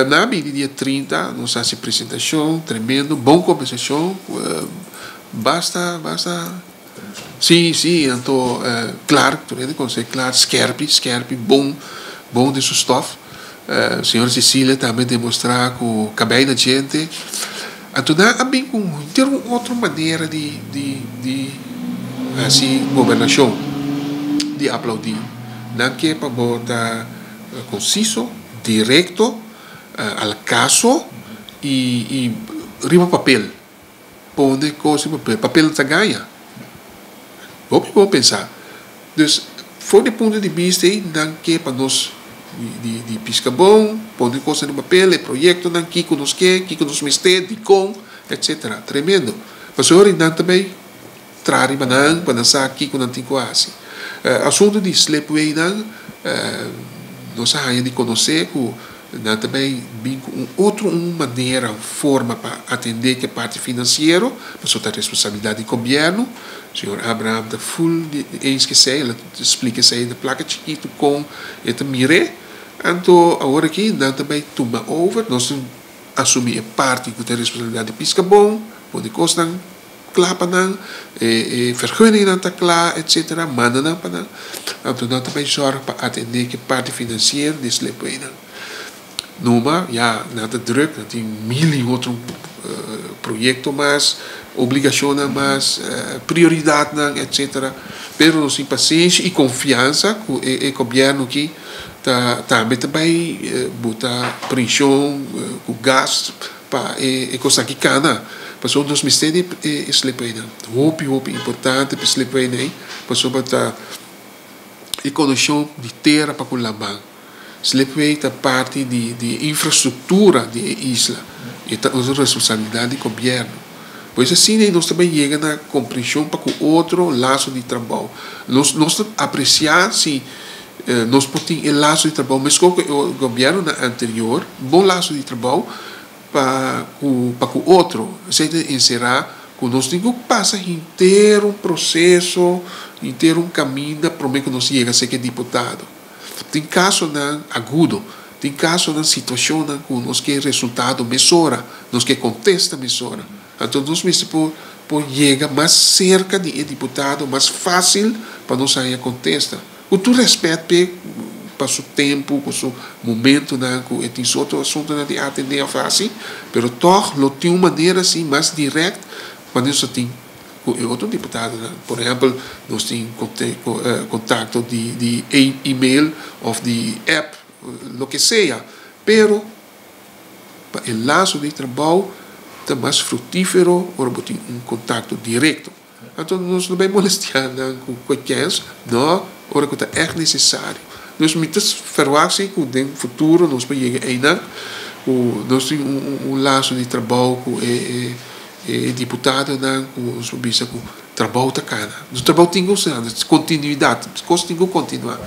Na bini dia 30, nos a hasi presentashon, tremendo, bon kombersashon, basta, basta, sí, sí, anto Clark, tur hende konosé Clark, skerpi, skerpi, bon, bon den su stof. Señora Cecilia tambe demostrá ku kabei na djente. Anto nan a bin ku henter un otro manera di, di, di hasi gobernashon, di aplaudí. Nan ke pa bo ta Conciso, directo, al caso y y riba papel. Pone cos riba papel. Papel no ta gaña. Hopi bo pensa. Dus for di punto di bista ei nan ke pa nos di di pisca bon, pone cosnan riba papel, e proyectonan, kico nos ke, kico nos mester, dicon, etcetera. Tremendo. Pasobra nan ta bay Traha riba nan pa nan sa kiko nan tin ku hasi. Asuntu di slipwaynan, nos a haña di konosé ku nan ta bai bin ku un otro un manera, un forma pa atendé ku e parti finansiero, pasobra ta responsabilidat di gobièrnu. Señor Abraham ta ful di eens ku esei, el a splika esei na plaka chikitu kon e ta mir'é. Anto awor aki nan ta bai tuma over, nos tin asumí e parti ku ta responsabilidat di Piskabon, pone kosnan. Kla pa nan, e vergunningnan ta kla etcetera, manda nan pa nan, anto nan ta bai zorg pa atende ku e parti finansiero di e slipwaynan. Numa, ya, nan ta druk, nan tin mil i otro proyekto mas, obligashonnan mas, prioridatnan etcetera, pero nos tin pasenshi i konfiansa ku e gobièrnu aki ta tambe ta bai buta preshon ku gas Pa e kos aki kana, pasobra nos mester di e slipwaynan. Hopi, hopi importante pa e slipwaynan ei, pasobra ta e konekshon di tera pa ku laman. Slipway ta parti di e infrastruktura di e isla. E ta un responsabilidat di gobièrnu. Pues asina ei nos ta bai yega na komprenshon pa ku otro laso di trabou. Nos nos ta apresiá si nos por tin e laso di trabou meskos ku e gobièrnunan anterior, bon laso di trabou pa ku pa ku otro. Esei ta enserá ku nos tin ku pasa henter un proseso, henter un kaminda promé ku nos yega serka e diputado. Tin kasonan agudo, tin kasonan, situashonnan ku nos ke resultado mesora, nos ke kontesta mesora. Anto nos mester por por yega mas serka di e diputado mas fásil pa nos haña kontesta. Ku tur rèspèt p'e pa su tempu, ku su momentunan ku e tin su otro asuntunan di atendé òf hasi, pero tòg lo tin un manera así mas dirèkt pa nos a tin ku e otro diputadonan. Por ehèmpel, nos tin kontakto di di email òf di app, loke sea, pero Pa e laso di trabou ta mas fructifero ora bo tin un contacto directo. Anto nos no bay molestia nan cu cualkier, no, ora cu ta echt necesario. Dus mi ta verwacht si cu den futuro nos por yega eynan cu nos tin un laso di trabou cu e diputadonan cu nos por bisa cu trabou ta cana. Nos trabou tin cu continuidad, cos tin cu continua.